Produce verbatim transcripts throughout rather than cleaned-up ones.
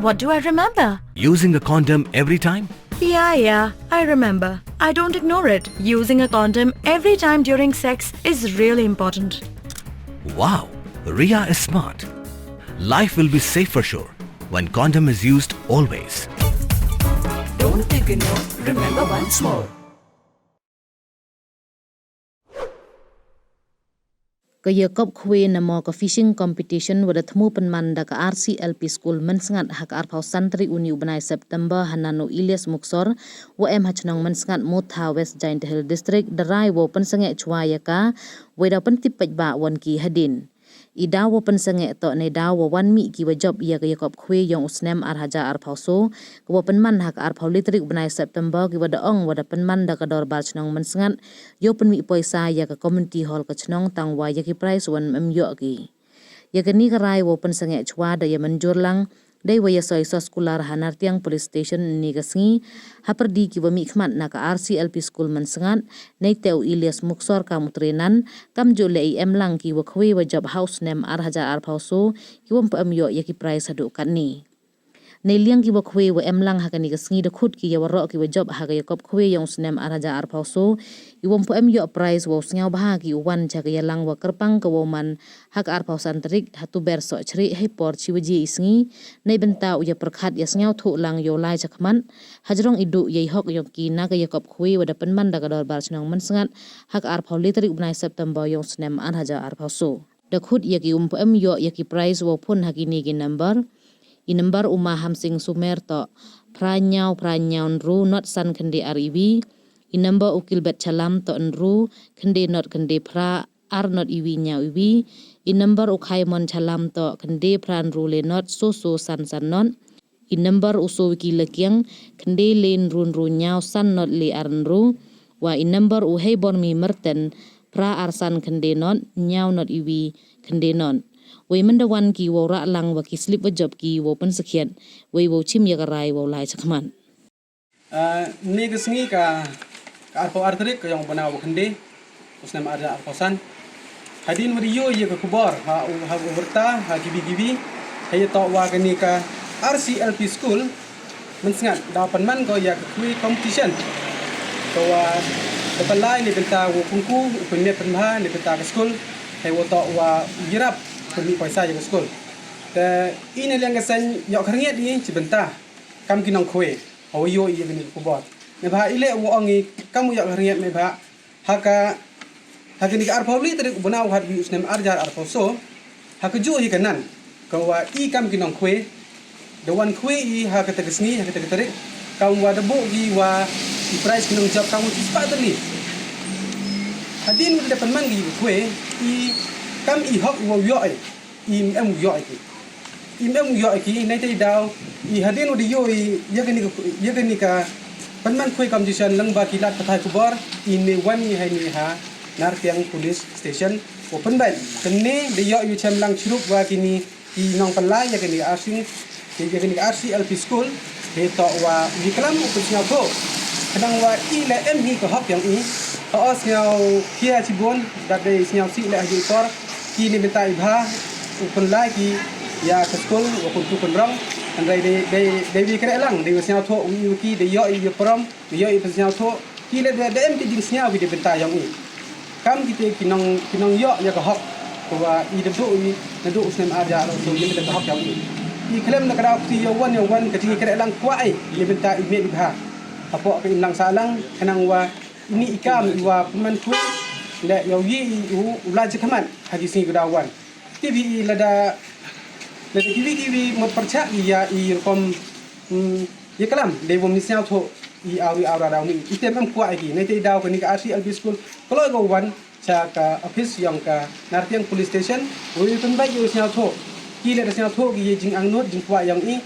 What do I remember? Using a condom every time? Yeah, yeah, I remember. I don't ignore it. Using a condom every time during sex is really important. Wow, Ria is smart. Life will be safe for sure when condom is used always. Don't ignore, remember once more. Ka yakop khwe namo ka fishing competition wa da thmu pynman da ka R C L P School Mynsngat ha ka arphaw san tarik uni u bnai September ha Nano Elias Muksor, wa em ha chnong Mynsngat Motha, West Jaintia Hills District, da rai wow pynsangeh chwa ya ka, wei da pyntip paidbah wan ki hadien. I daw wa pynsangeh toh nei daw wa wan mih ki wa jop ya ka yakop khwe yong u snem ar hajar arphaw so, ka wa pynman ha ka arphaw le tarik u bnai September, ki wa da ong wa da pynman da ka dorbar chnong Mynsngat, yow pynmih poisa ya ka community hall ka chnong, tang wa ya ki prize wan em yoh ki. Ya kani ka rai wow pynsangeh chwa da ya mynjur lang, dei wa ya soi soskular ha Nartiang Police Station ni ka sngi, ha pyrdi ki wa mih khmat na ka R C L P School Mynsngat, nei te u Elias Muksor kam u trenan, kam ju le i em lang ki wa khwe wa jop ha u snem ar hajar arphaw so, ki wa em yoh ya ki prize haduh katni. Nei liang ki wa khwe wa em lang ha kani ka sngi da khut ki ya waroh ki wa jop ha ka yakop khwe yong u snem ar hajar arphaw so, i wa em yoh prize wow sngewbha ki u wan cha ka yalang wa kyrpang ka wow man ha ka arphaw san tarik ha Tuber Sohchrieh hei por chi waje i sngi, nei bynta u ya pyrkhat ya sngewthuh lang yow lai chakhmat, hajrong i duh ya i hok yong ki na ka yakop khwe wa da pynman da ka dorbar chnong Mynsngat ha ka arphaw le tarik u bnai September yong u snem ar hajar arphaw so. Da khut ya ki um em yoh ya ki prize wow phun ha kini ki number. I number u Ma Hamsing Sumer toh phra ñiaw phra ñiaw ynru not san khyndai ar iwi. I number u Kilbet Chalam toh ynru khyndai not khyndai phra ar not iwi ñiaw iwi. I number u Khaimon Chalam toh khyndai phra ynru le not so so san san not. I number u Sowiki Lakiang, khyndai le ynru ynru ñiaw san not le ar ynru. Wa i number u Heibormi Merten, phra ar san khyndai not, ñiaw not iwi khyndai not. Wei mynda wan ki wow rah lang wa ki slip wa jop ki wow pynsakhiat, wei wow chim ya ka rai wow lai chakhmat. Ah, ni ka sngi ka, ka arphaw ar tarik ka yong u bnai wa khyndai, u snem ar hajar arphaw san. Hadien wa da yoh ya ka khubor ha u, ha u warta, ha kiwi kiwi, ha ya toh wa kani ka R C L P School Mynsngat da pynman ko ya ka khwe competition. Ko wa da pynlai ni bynta wa pynku, u pynmiat pynbha ni bynta ka school, ha wa toh wa yarap pynmih poisa ya ka school. Te i na liang ka seng yoh khyrngiat i chi bynta kam ki nongkhwe. Hawa yoh i ya kani ka khubor. Neibhah i le wa ong i kam u yoh khyrngiat neibhah ha ka, ha kani ka arphaw le tarik u bnai wa khatwi u snem ar hajar arphaw so, ha ka juh hi ka nan, ka wa i kam ki nongkhwe da wan khwe i ha kata ka sngi, ha kata ka tarik, kam wa da buh ki wa i prize ki nongjop kam wa chispah tylli. Hadien wa da pynman ki khwe i kam i hok wow yoh i. Im em u yoh i ki. Im em u yoh i ki, nei te i daw, i hadien u da yoh i ya kani ka, ya kani ka pynman khwe competition lyngba ki lad pathai khubor, i ne wan i ha ini ha Nartiang Police Station. Wa pynbait, kane da yoh i u chem lang chirup wa kini ki nongpynlai ya kani ka R C, ya kani ka R C L P School, he toh wa u yaklam u pynsngewthuh. Khnang wa i le em hi ka hok yong i, ha o sngewkhia chibun, da dei sngewsih le ha i por, ki ni bynta i bha u pynlai ki ya ka school wa pyntu pynrong. Hynrei dei, dei, dei wi kreh lang, dei wa sngewthuh wi wi ki, dei yoh i ya parom, dei yoh i pynsngewthuh. Ki le da, da em ki jingsngew ki dei bynta yong i. Kam ki te ki nong, ki nong yoh ya ka hok, ko wa i da duh i, na duh u snem ar hajar arphaw so, i da ka hok yong i. I khlem na ka daw kti yow wan, yow wan, ka jingkreh lang kwah i, i bynta i miat i bha. Hapoh ka imlang sahlang, khnang wa ini i kam i wa pynman khwe, le yow ye i u, u lai chakhmat ha ki sngi ki daw wan. Te wi i lada, lada kiwi kiwi mut pyrchah i ya i rukom, mm, yaklam, dei wa mi sngewthuh i aw i aw ra daw mi. I te em kwah i ki, nei te i daw kani ka R C L P School kloi ko wan cha ka office yong ka Nartiang Police Station, wa i pynbait yow sngewthuh. Ki le da sngewthuh ki ya jingangnud jingkwah yong i,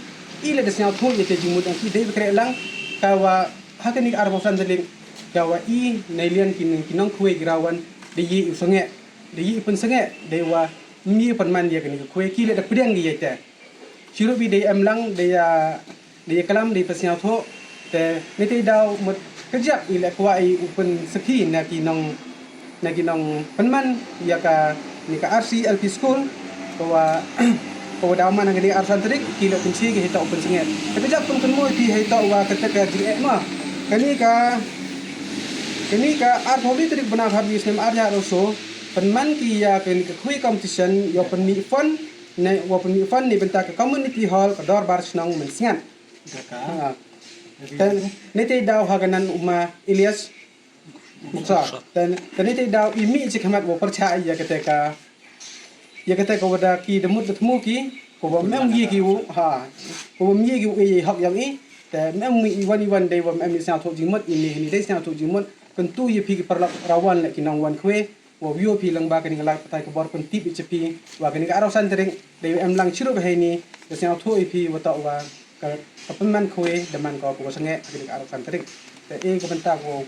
i le da sngewthuh ya te jingmut yong ki, dei wa kreh lang, ka wa ha kani ka arphaw san tylli, ka wa i nei liang ki, ki nongkhwe ki rawan, dei ye u sangeh, dei ye u pynsangeh, dei wa mi pynman ya kani ka khwe, ki le da pdiang ki ya te. Chirup i dei em lang, dei ya, dei yaklam, dei pynsngewthuh, te nei te i daw mut kajak i le kwah i u pynsakhi na ki nong, na ki nongpynman ya kani ka R C L P School, ko wa Ko wa daw man ha kani ka arphaw san tarik, ki lok pynchi ki heitoh u pynsnget. Te ka jap pynkynmaw i phi heitoh wa kata ka jingeh ma. Kani ka, kani ka arphaw le tarik bnai phaw wi snem ar hajar arphaw soo, pynman ki ya kani ka khwai competition, yow pynmih fund, ne wa pynmih fund neibynta ka community hall ka dorbar chnong Mynsngat. Ha. Te neitei daw ha ka nan u ma Elias Muksa. Te, te neitei daw i mih chakhmat wa pyrchah ya kata ka, ya kata ka wa da ki da mut da thmu ki, ko wa ym em ye ki u, ha, ko wa ym ye ki u e hok yong i. Te ym em i wan i wan dei wa ym em i sñiawthooh jingmut, i ni ni dei sñiawthooh jingmut. Kyntu ya phi ki paralok rawan le ki nongwan khwai, wa yoh phi lang ba kani ka lad pathai khubor pyntip i cha phi wa kani ka arphaw san tarik dei wa em lang chirup heini. Da sñiawthooh i phi wa toh wa ka, ka pynman khwai da man ko ko sangeh ha kani ka arphaw san tarik. Te e ka bynta ko,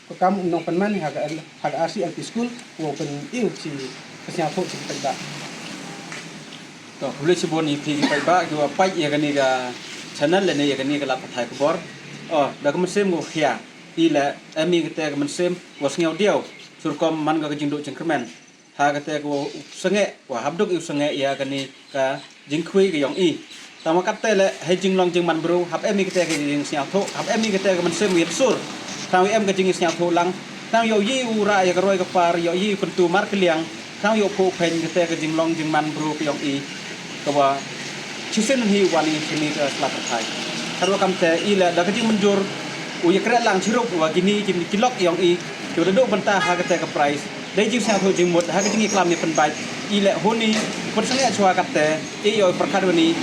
ko kam u nongpynman ha ka, ha ka R C L P school, ko pyn-i u chi ka sñiawthooh chi ka paidbah. To, khublei chibun i phi ki paidbah ki wa pait ya kani ka channel lane ya kani ka lad pathai khubor. O, da ka mynsiem ko khia. I le, em i kata ka mynsiem wa sñiaw diaw, surkom man ka ka jingduh jingkyrmen. Ha kata ka wa u sangeh, wa hap duk i u sangeh ya kani ka jingkhwai ka yong i. Tang wa kata le, hei jinglong jingman bru, hap em i kata ka jingsñiawthooh, hap em i kata ka mynsiem wa yet sur. Tang wa em ka jingsñiawthooh lang, tang yow ye u rah ya ka roi ka par, yow ye u kyntu mar ka liang, tang yow phu pheñ kata ka jinglong jingman bru ka yong i. Ka wa chisien hi wan i chini ka sla ka thai. Kar wa kam te i le da ka jingmynjur u ya kre lang chirup wa kini kini ki lok yong i, ki wa da duh bynta ha kata ka prize. Dei jingsñiawthooh jingmut ha ka jingiklam ni pynbait. I le huni pynsangeh chwa kata i yow pyrkhat wa ni.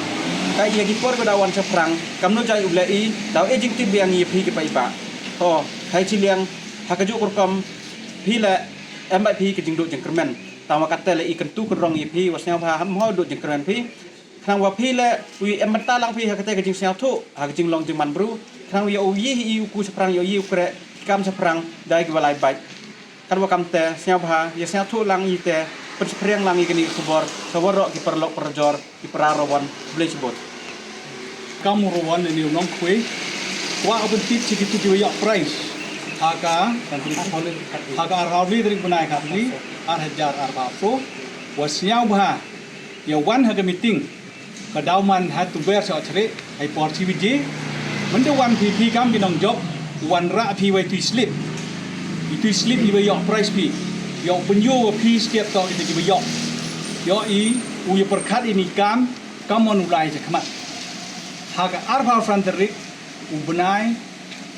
Ka i ya ki por ka da wan chaphrang, kam nu jai u le i, daw e jingtip biang ya phi ki paidbah. Ho, hai chi liang, ha ka juk rukom, phi le em bai phi ka jingduh jingkyrmen. Tang wa kata le i kyntu kynrong ya phi wa sñiawbha ham ho duh jingkyrmen phi. Khnang wa phi le u em bynta lang phi ha kata ka jingsñiawthooh, ha ka jinglong jingman bru. Khnang yow ye i u ku chaphrang, yow ye u kre kam chaphrang, dei ki wa lai bait. Kar wa kam te sñiawbha ya sñiawthooh lang i te, pynsaphriang lang i kani ka khubor cha waroh ki paralok parajor, ki para rawan. Khublei chibun. Kam u rawan ni u nongkhwai wa u pyntip chi ki tu ki wa yoh prize ha ka, ha ka arphaw le tarik bnai khatwi, ar hajar arphaw soo, wa sñiawbha ya wan ha ka meeting ka daw man ha Tuber Sohchreh, hei por chi baje. Mynta wan phi, phi kam ki nongjop, wan rah phi wa i tu i slip. I tu i slip i wa yoh prize phi. Yow pynyoh wa phi step toh kita ki wa yoh. Yow i u ya pyrkhat i ni kam, kam mon u lai chakhmat. Ha ka arphaw san tarik u bnai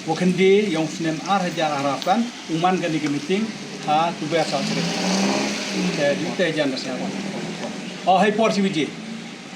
wa khyndai yong snem ar hajar arphaw san, u man kani ka meeting ha Tuber Sohchreh. Te, te jan da sñiaw. O, hei por chi baje.